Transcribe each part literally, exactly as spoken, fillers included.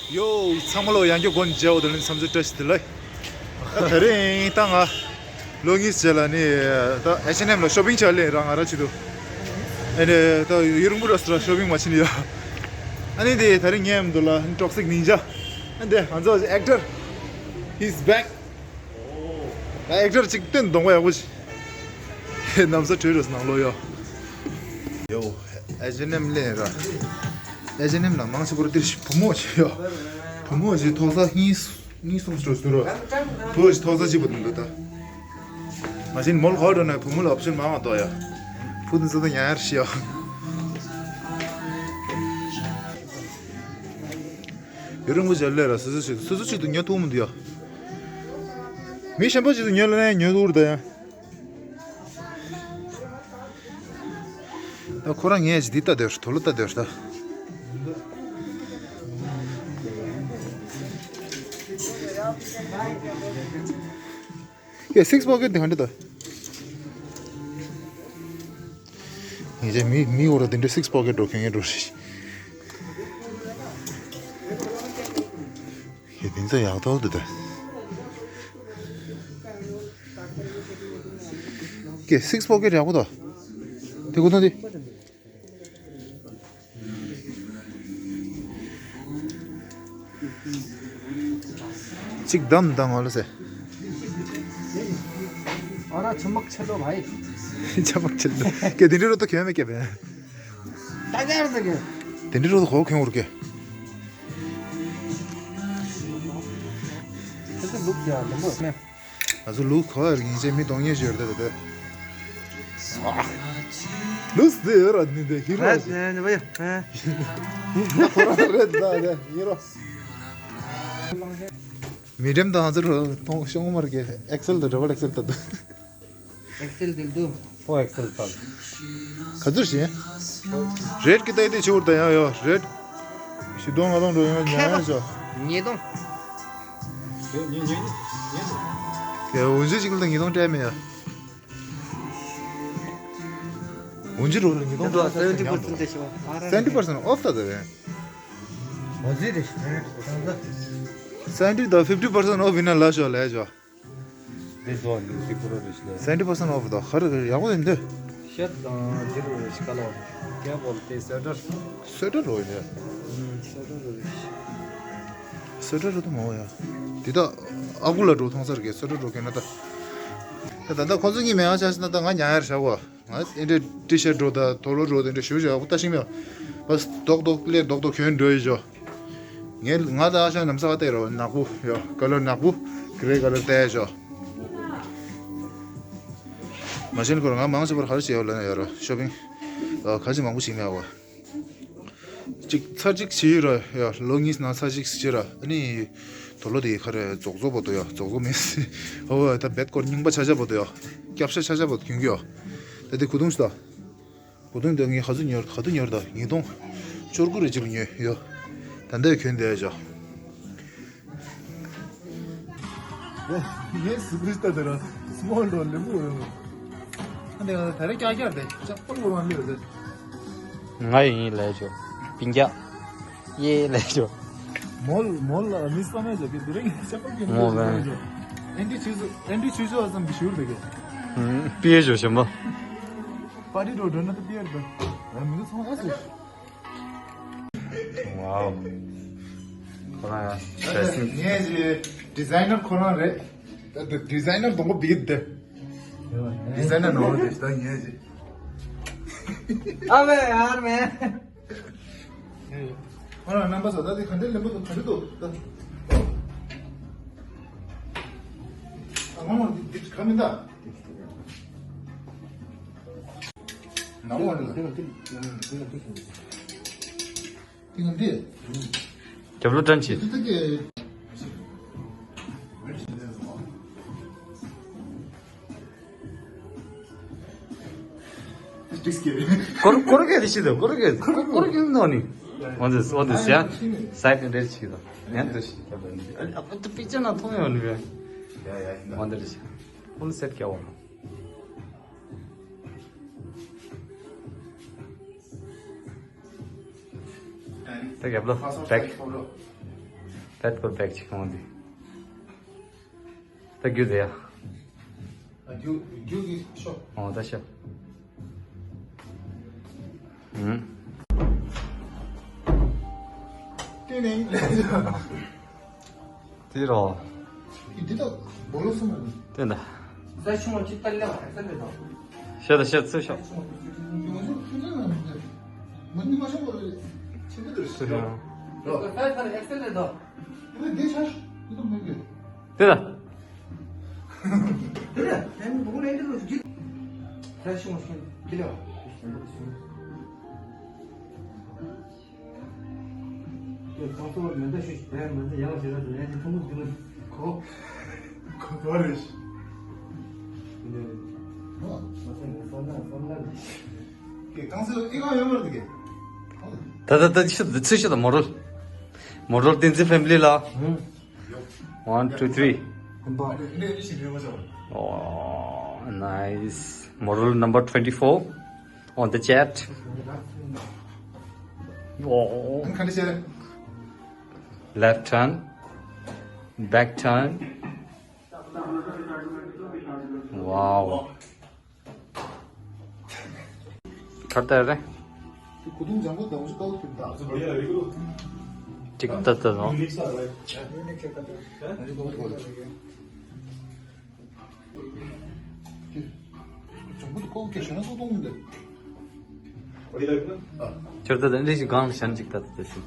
ཡོ། ཚང་མ་ལོ་ཡང་བསྐྱར་སྒོ་ནས་མཇལ་བ་དང་ལེན་འཚམས་འདྲི་བཀྲ་ཤིས་བདེ་ལེགས། ད་དེ་རིང་ད་ང་ལོ་གཉིས་རྗེས་ལ་ནི་ད་ཨེཆ་ཨེན་ཨེམ་ལ་ཤོ་པིང་བྱ་ལེ་རང་ང་ར་ཆེད་དུ། ཨ་ནི་ད་ཡུན་རིང་པོ་ར་སུ་ར་ཤོ་པིང་མ་ཕྱིན་ཡོད། ཨ་ནི་དེ་དེ་རིང་ངའི་མཉམ་དུ་ལ་ཊོག་སིག་ནིན་ཇ། ཨ་ནི་དེ་ང་ཚོ་ཨེག་ཊར། He's back. ད་ཨེག་ཊར་གཅིག་སྟོན་གདོང་པ་ཡག་པོ་ཞིག་ནམ་ས་བྲོས་རོ་ནང་ལོ་ཡོ། ཡོ། ཨེ་ཇེ་ནེམ་ལེན་ར། ཨེ་ཇེ་ནེམ་ལ་མང་ཆེ་བོར་ཏིར་ཞིག་བུ་མོ་ཞིག་ཡོ། བུ་མོ་ཞིག་ཐོག་ས་གཉིས་གཉིས་གསུམ་ཞིག་འགྲོ་ཞིག་འདུག་རོ། བུ་ཞིག་ཐོག་ས་གཅིག་པུ་འདུག་ད། མ་གཞི་མོལ་གོ་འགྲོ་ན་བུ་མོ་ལ་ཨོབ་ཤན་མང་བ་འདུག་ཡ། བུ་དེ་ཚོ་ད་ཉར་ཡར་ཞིག་ཡོ། ཡུན་རིང་པོ་ཞིག་ལས་ར་སོ་སོ་ཞིག་སོ་སོ་ཞིག་ཏུ་ཉོ་ཐུབ་མི་འདུག་ཡ། མི་གཞན་པ་ཞིག་ཏུ་ཉོ་ལ་ན་ཉོ་ཐུབ་རེད་ད་ཡ། ད་ཁོ་རང་ངས་ཅིག་འདི་ལྟ་སྡོད་དོ་ལོ་ལྟ་སྡོད་ད། ཡ་སིགས་པོ་ཀེ་ཊི་འདི་ག་འདྲ་ད། ངས་ཅིག་མི་མི་འོ་ར་འདི་འདྲ་སིགས་པོ་ཀེ་ཊི་འགྲོ་མཁན་ངས་འགྲོ་རེད། ཡ་འདི་ཚོ་ཡག་ཐོག་འདུག་ད། ཀེ་སིགས་པོ་ཀེ་ཊི་ཡག་པོ་འདུག་དེ་གོ་ཐོང་དེ། གཅིག་བདམས་བདམས་ཨ་ལ་སེ། और चमक चलो भाई। चमक चलो། ཀེ་དེ་འདྲ་རོ་ཏོ་ཁྱོད་མེད་ཀེ་བེ། ད་ག་རེ་ཟེར་གི། དེ་འདྲ་རོ་ཏོ་ཧོ་ཁྱོད་འུར་ཀེ། ཁྱོད་ཚོ་ལུག་ཡ་ལམ་བུ་མེད། ང་ཚོ་ལུག་ག་ཡར་ཡིན་ཅེས་མི་གཏོང་ཉེས་ཤོར་ཏེ་ཏེ། ལུག་ཟེར་ཡོད་ར་ནི་དེ་ཧི་རོ་ཞིག་ཁོ་རང་རེད་ད་དེ་ཧི་རོ། མི་འགྲེམ་དང་ང་ཚོ་རུ་མཐོང་ཤོང་མར་གྱི་ཨེག་སེལ་དང་ཌབ་བལ་ཨེག་སེལ་ད་དུ། ཨེག་སེལ་དེ་དུ། ཕོ་ཨེག་སེལ་ད། ག་ཚོད་ཞིག་རེད་ཀི་ཏའི་དེ་ཆུ་བུར་ད་ཡང་ཡོད་རེད། བཞི་སྟོང་ལྔ་སྟོང་འགྲོ་ཡོང་ཉན་ཡོད་ཆོ། ཉིས་སྟོང་། ཉིས་ཉིས་ཉིས་ཉིས་སྟོང་། ཡ་འུན་ཇི་གཅིག་ལ་ཉིས་སྟོང་སྤྲད་མེད་ཡ། འུན་ཇི་རོ་ལ་ཉིས་སྟོང་སྤྲད་མེད་ཡ། སེ་ཝེན་ཊི་པར་སེན་ཊི་ཨོཕ་ད་ད་རེད། འོ་ཟི་རེད། སེ་ཝེན་ཊི་དང་ཕིབ་ཊི་པར་སེན་ཊི་ཨོཕ་ཡིན་ན་ལ་ཤོ་ལས་ཤོ། འདི་ཚོ་འདི་ཚིག་པོ་རོ་རེ་ཞིག་ལ། སེ་ཝེན་ཊི་པར་སེན་ཊི་ཨོཕ་དང་ག་རེ་ག་རེ་ཡག་པོ་ཡིན་འདི། ཤར་དང་འདི་རུ་རེ་ཞིག་ག་ལ་བ་རེ། རྒྱ་བོལ་ཏེ་སོ་ཊར། སོ་ཊར་རོ་ཡིན་འདི། ཨུམ་སོ་ཊར་རོ་རེ་ཞིག་སོ་ཊར་རོ་དུ་མ་འོ་ཡ། འདི་ད་ཨ་ཁུ་ལ་འགྲོ་ཐོང་སར་གི་སོ་ཊར་རོ་གི་ན་ད། ད་ད་ད་ཁོ་ཚོ་གཉིས་མེད་ཨ་ཆ་ཞིག་ན་ད་ང་ཉ་ཡར་བཞག་གོ། ང་ཨེ་འདྲའི་ཊི་ཤར་འགྲོ་དང་དོ་ལོ་འགྲོ་དེ་འདྲ་ཞུ་ཞུ་ཡག་པོ་ལྟ་ཞིག་མེད། བ་སི་རྡོག་རྡོག་ཀླད་རྡོག་རྡོག་གྱོན་འགྲོ་ཡི་ཞོ། ངས་ང་ད་ཨ་ཤ་ནམ་ས་བ་ཏེ་རོ་ནག་པོ་ཡོ་ཀ་ལར་ནག་པོ་གི་རེ་ཀ་ལར་ཏེ་ཞོ། མ་ཤེས་ཁོར་ང་མང་ཆེ་བར་ཧར་ཞེ་ཡོ་ལ་ན་ཡོ་རོ་ཤོ་པིང་ཁ་ཅིག་མང་པོ་ཞིག་མེད་བ། གཅིག་ཚར་གཅིག་བྱེད་ཡོད་ར་ཡ་ལོ་གཉིས་ནང་ཚར་གཅིག་བྱེད་ར་ཨ་ནི། དོ་ལོ་དེ་ཁ་རེ་རྫོགས་རྫོགས་པོ་དོ་ཡ་རྫོགས་རྫོགས་མིན་སི་ཧོ་ད་བེད་སྐོར་རྙིང་པ་ཆ་ཆ་པོ་དོ་ཡ་སྐྱབས་ཤ་ཆ་ཆ་པོ་གྱོན་གྱི་ཡོ། ད་དེ་གུ་དུང་ཞིག་ད། གུ་དུང་དེ་ངས་ག་ཚོད་ཉོར་ག་དུ་ཉོར་ད་ཉིས་སྟོང་བཅུ་དགུ་རེ་གཅིག་ཉོས་ཡོ། ད་འདས་གྱོན་དེ་ཡ་ཅོ། ངས་སི་བི་རི་ཏ་དེ་ར་སི་མོལ་རོ་ལེ་མུ་རོ། ཨ་འདི་ང་ད་རེ་ཀྱག་ཀྱག་དེ་ཅག་པོ་ལོ་རང་ལེ་དེ། ང་ཡིན་ལས་ཆོ། པིང་ཀྱག་ཡེ་ལས་ཆོ། མོལ་མོལ་ལ་མི་སམ་མེ་ཟ་གི་དེ་རིང་ཅག་པོ་གི་མོ་ལེ་ཆོ། ཨན་ཏི་ཆུ་ཚོད་ཨན་ཏི་ཆུ་ཚོད་ཨ་ཙམ་གི་ཞུར་དེ་གི། པིའེ་ཆོ་ཞིམ་པོ། པ་ཏི་འགྲོ་འགྲོ་ན་ད་པིའེ་རེད་ད། ཨ་མི་ཚོ་ཚང་ཨ་ཟེར། Wow. ཁོ་རང་ཡང་ཞལ་སིན། ངས་ཀྱི་ཌི་ཛའི་ནར་ཁོ་རང་རེད། ད་ཌི་ཛའི་ནར་གདོང་པ་བིད་དེ། ཌི་ཛའི་ནར་ནོར་བ་དེ་ད་ངས་ཀྱི། ཨ་མེ་ཡར་མེ། ཁོ་རང་རྣམ་པ་ཚོ་ད་དེ་ག་འདྲ་ལེན་པ་དང་ག་འདྲ་འདུག་ད། ཨ་ཁོ་རང་འདི་ག་མིན་ད། ནང་ལ་ལ། ཏིང་འདི། རྒྱབ་ལོ་ཊན་ཆི། འདི་ཏི་ཀེ། Just kidding. ཀོར་ཀོར་གེ་དེ་ཤི་དོ་ཀོར་གེ་ཀོར་ཀོར་གེ་ནོ་ནི། What is what is yeah? Side and red ཤི་དོ། ཡང་དུ་ཤི་ཀ་བ་ནི། ཨ་ཨ་ཏི་པི་ཅ་ན་ཐོང་ཡོ་ནི་བེ། Yeah, yeah, yeah. What is? Full set ཀ་བ། ད་རྒྱབ་ལོ་བེག། ད་ཁོ་བེག་ཅིག་གང་འདི། ད་རྒྱུ་དེ་ཡ། ཨ་རྒྱུ་རྒྱུ་གི་ཤོག་ཨོ་ད་ཤོག་ཨུམ། ཏེ་ནེ། དེ་རོ། འདི་ད་བོ་ལོ་སུ་མ། དེ་འདྲ། ས་ཆུང་བ་ཅིག་ཏལ་ལེ་བ་ས་ལེ་དོ། ཤ་ད་ཤ་ཚུ་ཤ། མ་ནི་མ་ཤ་བོ་ལོ་ཆེན་པོ་དུ་ཤ། ས་ས་ལེ་ས་ལེ་དོ། དེ་ད། དེ་ད། དེ་ད། དེ་ད། དེ་ནི་བུ་ལེན་དུ་ཇི། ས་ཆུང་བ་ཤ་ཏལ་ལེ་བ། ཁོ་ཚོ་མེ་མདའ་ཤོད་ཤིག་དེ་མེ་མདའ་ཡག་ཞིག་ར་དེ་ནས་ཐུང་ངུ་དེ་ནི་ཁོ། ཁོ་ཐོ་རེ་ཤི། དེ་ནས་ཁོ་ཚོ་ནས་སོང་ན་སོང་ན་རེ་ཤི། ཀེ་གང་སེ་ཨི་གང་ཡོད་མ་རེད་ཀེ། ད་ད་ད་ཤི་ད་ཚུ་ཤི་ད་མོ་རོལ། མོ་རོལ་བསྟན་འཛིན་ཕེ་མི་ལི་ལ། One, two, three. Oh, nice. Model number twenty-four on the chat. Oh. Left turn, back turn. Wow. ཁར་ཏེ་རེད། གུ་དུང་ལྗང་གུ་དང་ཅིག་ཏག་ཏག་ཏག་ཏག་ནོ། ལྗང་གུ་དུ་ཀོ་ཀེ་ཤ་ན་སོ་ཏོང་འདི། ཁྱོད་ད་ལྟ་འདི་ཞིག་གང་ལ་ཤན་ཅིག་ད་ལྟ་ཞིག་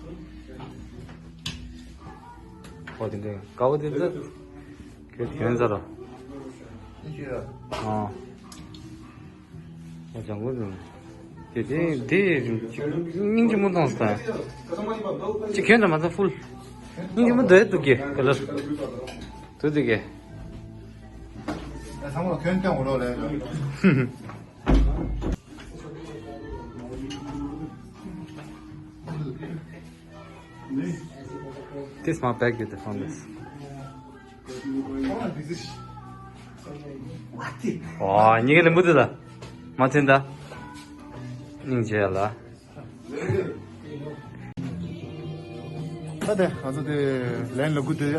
ཨོ་དེ་འདྲ་ཀ་བོ་དེ་ད་ཁྱོད་གྱོན་ཟ་ར། ཨ། ཨོ་ལྗང་གུ་དེ་དེ་དེ་སྙིང་རྗེ་མོ་མཐོང་སྟེ། ཅི་གྱོན་ད་མ་ད་ཕུལ། སྙིང་རྗེ་མོ་དེ་འདུག་གི་ཀ་ལར། དུ་དེ་གི། ཚང་མ་གྱོན་སྟོན་འོ་ལོ་ལེ། This my bag with the phone this. ཨོ་ཉི་ག་ལེན་པོ་དེ་ད། མ་ཐེན་ད། སྙིང་རྗེ་ལ། ད་དེ་ང་ཚོ་དེ་ལན་ལ་གུ་དེ་ཡ།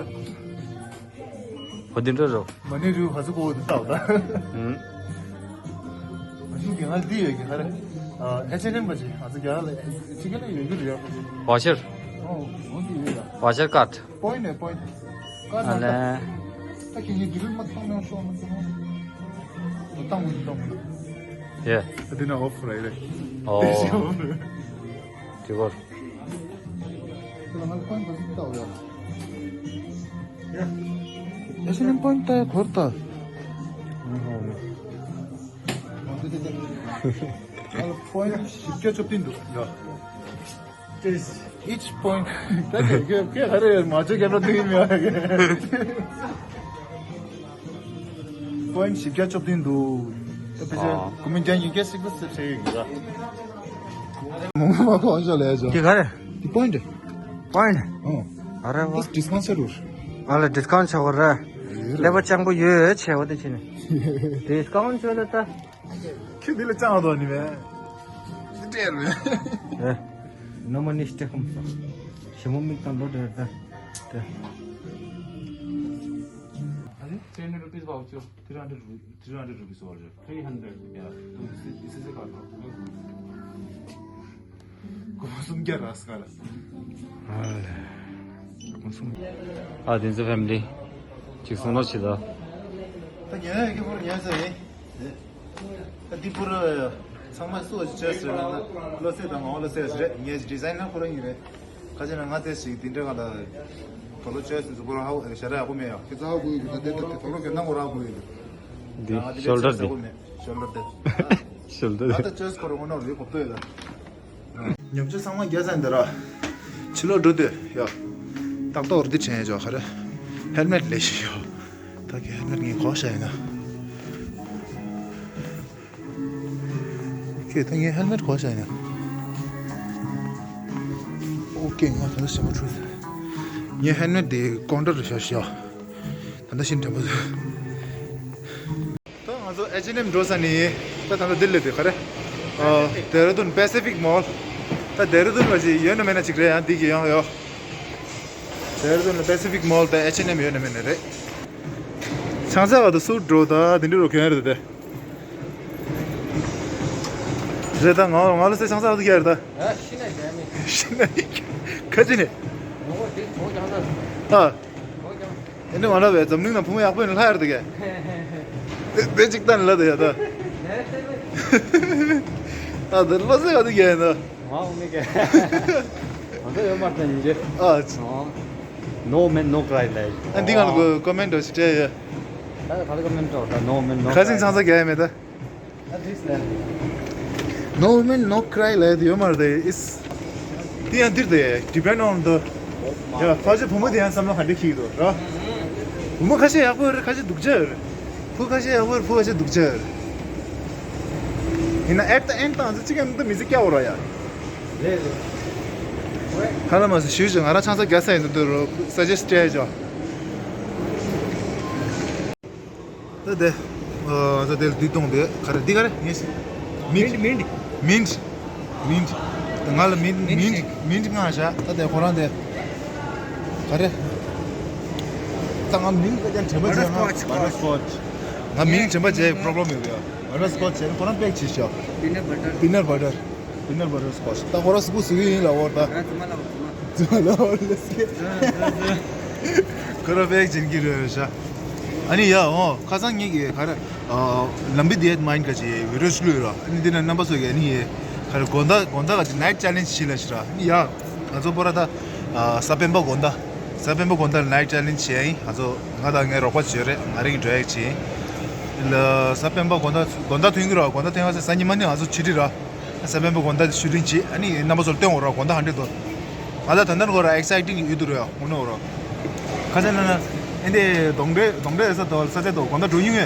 ཧོ་དེ་འགྲོ་རོ། མ་ནི་རུ་ཧ་ཟུ་གོ་དེ་ཏའོ་ད། ཧུམ། ང་ཚོ་གི་ང་དེ་ཡོད་གི་ཧ་རེ། ཨེ་ཆེ་ནེམ་པ་ཅི་ང་ཚོ་གི་ཧ་ལེ་ཅི་ག་ལེ་ཡོད་གི་རེད་ཡ། ཝ་ཤར། ཨོ་ཨོ་དེ་ཡོད་ཡ། ཝ་ཤར་ཀཱཌ། པོ་ཡིན་ནས་པོ་ཡིན། ཀཱཌ་ཨ་ནང་ལེ། ད་ཁྱེད་ཀྱི་དེ་རུ་མ་ཐོང་ནང་ཤོག་མ་ཐོང་། མ་བཏང་མི་བཏང་མི། ཡེ། ད་དེ་ན་ཨོཕ་རེད་རེད། ཨོ། དེ་ཞིག་ཨོཕ་རེད། དེ་བར། ཨེ་ཤི་ནི་པོན་ཏ་གོར་ཏ། ཨ་ལ་པོན་བཞི་བརྒྱ་བཅུ་བདུན་འདུག་ཡ། Each point. ད་ག་ག་ག་རེ་མ་བཅོས་རྒྱབ་ལ་འདུག་ཡིན་མི་བ་ག་པོན་བཞི་བརྒྱ་བཅུ་བདུན་འདུག་ད་དཔེ་ཆ་ཨ་གོ་མིན་ཅན་གྱི་སྐད་ཤིག་ཏུ་སེབ་བྱེད་ཡོད་གི་ར། མོང་མ་གོ་ཨང་ཞོ་ལས་ཞོ། དེ་ག་རེ། དེ་པོན་ཊི། པོན་ཊི། ཨོ། ཨ་རེ་བ། ད་ཌིས་ཀའུན་ཊི་བྱ་དགོས་ར། ཨ་ལ་ཌིས་ཀའུན་ཊི་བྱ་དགོས་ར། ཡོད་ར། ཀླད་པ་སྤྱང་པོ་ཡོད་ཡོད་བྱས་བ་དེ་ཕྱིན་ནས། ཌིས་ཀའུན་ཊི་བྱོས་ལ་ད། ཁྱོད་འདི་ལ་སྤྱང་བ་དོ་ནི་མེད། འདི་སྤྲད་མེད། ཨེ། ནོ་མ་ནི་སྟེ་ཁམས་སོ། ཞི་མོ་མིག་དང་ལོ་འདྲ་ད། ད། ཨ་ནི་three hundred rupees voucher, three hundred rupees, three hundred rupees voucher. Three hundred, yeah. This is, this is a card. སྒོར་མོ་སུམ་བརྒྱ་རག་སོང་ང་ལ། ཨ་ལས། སྒོར་མོ་སུམ་བརྒྱ། ཨ་དེ་ཚོ་ཕེ་མི་ལི་ཅིག་སོང་ནོ་ཆེ་ད། ད་ཉན་ཡ་གི་བོར་ཉན་ས་ཡིན། ད་འདི་བོར་ཚང་མ་སུ་ཅོས་ཟེར་ན་བློ་གསལ་དང་ངོ་བོ་བློ་གསལ་རེད། ངའི་ཌི་ཛའིན་ན་ཁོ་རང་ཡིན་རེད། ཁ་ཅིག་ན་ང་དེ་ཞིག་འདི་འདྲ་ག་ལ་བོར་ཅོས་ཟེར་བོར་ཧ་གོ་ཞེ་དྲག་ཡག་པོ་མེད་ཡ། ཁྱེད་ཚ་ཧ་གོ་ཡོད་གི་ད་དེ་ད་དེ་བོར་གི་ན་ངོ་ར་གོ་ཡོད་གི། འདི་ང་དེ་ཤོལ་ཌར་ཅོས་ཟེར་གོ་མེད། ཤོལ་ཌར་དེ། ཤོལ་ཌར་ད་དེ། ད་ཅོས་ཁོ་རང་ངོ་ནོར་ཡོད་གོ་ཏོ་ཡོད་ད། ཉོ་ཆ་ཚང་མ་རྒྱག་ཚར་འདི་ར། ཕྱི་ལོགས་འགྲོ་དུས་ཡ། ཏག་ཏག་འོར་འདི་དྲན་ཡོད་ཁ་རེ། ཧེལ་མེཊ་ལས་ཤི་ཡོད། ད་གི་ཧེལ་མེཊ་ངས་གོ་ཤ་ཡིན་ན། ཁྱོད་ད་ངས་ཧེལ་མེཊ་གོ་ཤ་ཡིན་ན། ཨོ་ཀེ་ང་ད་ལྟ་ཞེ་པོ་འཁྲུལ་སོང་། ངས་ཧེལ་མེཊ་དེ་ཀོན་ཊར་རུ་བཞག་ཤག་ད་ལྟ་ཤིན་དྲན་པོ་ཟེར། ད་ང་ཚོ་ཨེ་ཆི་ཨེན་ཨེམ་འགྲོ་ས་ནི། ད་ད་ལྟ་ལྡི་ལི་དེ་ག་རེ། ཨ། ཌེ་ར་ལྡུན་པེ་སི་ཕིག་མོལ། ད་ཌེ་ར་ལྡུན་བ་ཞིག་ཡོད་ན་མེད་ན་ཅིག་རེད་ཡང་འདི་གི་ཡང་ཡོད། དེར་དུ་ནི་Pacific Mall དང་H and M ཡོད་ན་མེད་ན་རེད། ཆང་ས་བ་དུ་སུ་འགྲོ་ད་དེ་འདྲི་རོ་གན་རེད་དེ། རེད་ད་ང་ང་ལ་སེ་ཆང་ས་བ་དུ་ག་རེད་ད། ཨ་ཤི་ན་ཡ་མེད། ཤི་ན་ཡ་ཁ་ཅི་ནི། ངོ་བོ་དེ་ཚོ་ཀྱང་ད། ཨ། ཚོ་ཀྱང་། ཨེ་ནི་ང་ལ་བས་འཛམ་གླིང་ན་བུ་མོ་ཡག་པོ་ཡིན་ལྷ་ཡར་དུ་ག་དེ་དེ་ཅིག་ལྟ་ནི་ལ་དེ་ཡ་ད། ཨ་དེ་ལོ་སེ་ག་དུ་ག་ཡིན་ད། ང་འོ་མི་སྐད། ང་ཚོ་ཡོད་མ་རེད་ད་ཉིན་རེ། ཨ་ཙི། ཨོ། No woman, no cry ལབ། ཨ་འདི་གང་ལ་ཀོ་ཀོ་མེན་ཊི་འདྲ་ཞིག་སྤྲད་ཡོད། ད་ག་ལ་ཀོ་མེན་ཊི་འདྲ་ད་No woman, no cry ཁ་སང་ཆང་ས་རྒྱག་ཡ་མེད་ད། ཨ་འདིས་ལ། No woman, no cry ལབ་ཡོད་མ་རེད་ད། ཨིས། འདི་ཡང་འདིར་དེ་depend on the ཡ་ཕ་ཆེ་བུ་མོ་དེ་ཡང་བསམ་བློ་ག་འདྲ་འཁྱེར་འདུག་ར། བུ་མོ་ཁ་ཤས་ཡག་པོ་རེད། ཁ་ཤས་སྡུག་ཅག་རེད། བུ་ཁ་ཤས་ཡག་པོ་རེད། བུ་ཁ་ཤས་སྡུག་ཅག་རེད། ཡིན་ན་at the end དང་ཚོ་གཅིག་ཡང་འདི་མི་ཚེ་སྐྱ་བོ་ར་ཡ། རེད་རེད། ཧ་ལམ་མ་སུ་ཞུས་ཀྱང་ང་རང་ཆང་ས་རྒྱག་ས་ཡིན་འདུག་འདུག་རོ་suggest སྤྲད་ཅོ། ད་དེ། ཨ་ད་དེ་འདི་གཏོང་དེ་ག་རེ་འདི་ག་རེ་ངས། མིན་མིན། མིན། མིན། ང་ལ་མིན་མིན་མིན་ལྔ་བཞག་ད་དེ་ཁོ་རང་དེ། ག་རེ། ད་ང་མིན་ཀྱང་དྲན་པ་བརྗེད་ན། Butterscotch ང་མིན་དྲན་པ་བརྗེད་པྲོབ་ལེམ་ཡོད་ཡ། Butterscotch བྱས་ན་ཁོ་རང་པེག་བྱས་ཤག Peanut butter peanut butter peanut butter scotch ད་ཁོ་རང་སུ་གུ་སུ་གུ་ཡིན་ལ་འོར་ད། ང་ཙི་མ་ལ་འོར་ཙི་མ། ཙི་མ་ལ་འོར་ལ་སི་ཀེ། ཁོ་རང་པེག་བྱིན་གྱི་རེད་ཤག་ཨ་ནི་ཡ་འོ་ཁ་སང་ངེད་ཀྱི་ག་རེ། ལམ་བི་དེད་མ་ཡིན་ག་ཅི་བི་ཌིའོ་བླུགས་ར། ཨ་ནི་འདི་ན་རྣམ་པ་ཚོ་གི་ཨ་ནི་ཡེ་ག་རེ་དགོང་དག་དགོང་དག་ག་ཅི་night challenge བྱེད་ལ་ཤི་ར། ཨ་ནི་ཡ་ང་ཚོ་པོ་ར་ད་ས་པན་པ་དགོང་དག་ས་པན་པ་དགོང་དག་night challenge བྱེད་ཡིན། ང་ཚོ་ང་དང་ངའི་རོགས་པ་བྱོས་རེད། ང་རང་གི་འགྲོ་ཡག་བྱེད་ཡིན། ལ་ས་པན་པ་དགོང་དག་དགོང་དག་ཐོན་གི་ར། དགོང་དག་ཐོན་ཡག་ས་གཟའ་ཉི་མ་ནི་ང་ཚོ་ཆུ་ཊི་ར། ས་པན་པ་དགོང་དག་ཆུ་ཊི་བྱེད། ཨ་ནི་རྣམ་པ་ཚོར་སྟོན་འོ་ར་དགོང་དག་ཧ་འདྲེ་དོ། ང་ད་ད་ནར་གོ་ར་exciting ཡོད་དུ་ར་འོ་ནོ་ར། ཁ་ཆེ་ན་ན་ཨེ་འདི་གདོང་འདྲེ་གདོང་འདྲེ་ས་དོ་ས་ཆེ་དོ་དགོང་དག་འགྲོ་ཡིན་ངེ།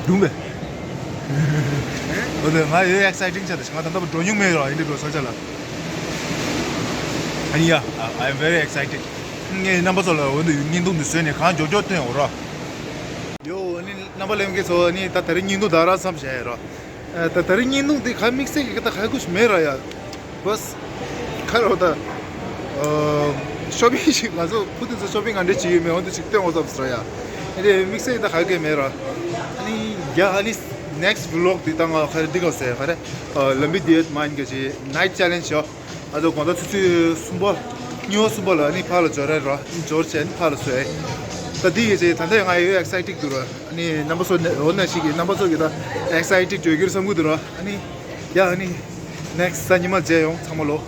འདུག་མེད། འོ་དེ་ང་ཡོད་exciting ཆ་དེ་ང་ད་ལྟ་བུ་འགྲོ་མྱོང་མེད་ར། ཨེ་འདི་འགྲོ་ས་ཆ་ལ། ཨ་ནི་ཡ། I am very excited. ངས་རྣམ་པ་ཚོ་ལ་འོ་འདི་བརྙན་ཐུང་འདི་བཟོས་ནས་གང་མགྱོགས་མགྱོགས་ཐོན་འོ་ར། ཡོ་ཨ་ནི་རྣམ་པ་ལྷན་རྒྱས་ཚོ་ཨ་ནི་ད་དེ་རིང་བརྙན་ཐུང་ད་ར་མཚམས་བཞག་ཡ་ར། ད་དེ་རིང་བརྙན་ཐུང་འདི་ག་དམིགས་བསལ་གྱི་ད་ག་གུ་ཞིག་མེད་ར་ཡ། བས། ཁ་རོ་ད། ཤོ་པིང་ཞིག་ང་ཚོ་ཕུ་ཏི་ཚོ་ཤོ་པིང་ག་འདྲ་བྱེད་ཡོད་མེད་འོ་འདི་ཞིག་སྟོན་འོ་ཙམ་ཟེར་ཡ། ཨ་ནི་དམིགས་བསལ་ད་ག་གེ་མེད་ར། ཨ་ནི་ཡ་ཨ་ནི་next vlog འདི་ད་ང་ག་རེ་འདི་ག་ཟེར་ག་རེ། ལམ་བི་དེད་མ་ཡིན་ག་ཅི་night challenge ཡོ། ཨ་ཚོ་དགོང་དག་ཆུ་ཚོད་གསུམ་པ། སྨྱོ་གསུམ་པ་ལ་ཨ་ནི་ཕར་ལ་འབྱོར་རེད་ར། ཨ་ནི་འབྱོར་བྱས་ཨ་ནི་ཕར་ལ་སོས། ད་འདི་ག་ཅི་ད་ལྟ་ང་ཡོད་excited འདུག་ར། ཨ་ནི་རྣམ་པ་ཚོ་འོ་ན་ཞིག་གི་རྣམ་པ་ཚོ་གི་ད་excited འགྲོ་གི་རེད་བསམ་གི་འདུག་ར། ཨ་ནི་ཡ་ཨ་ནི་next གཟའ་ཉི་མ་མཇལ་ཡོང་ཚང་མ་ལོ།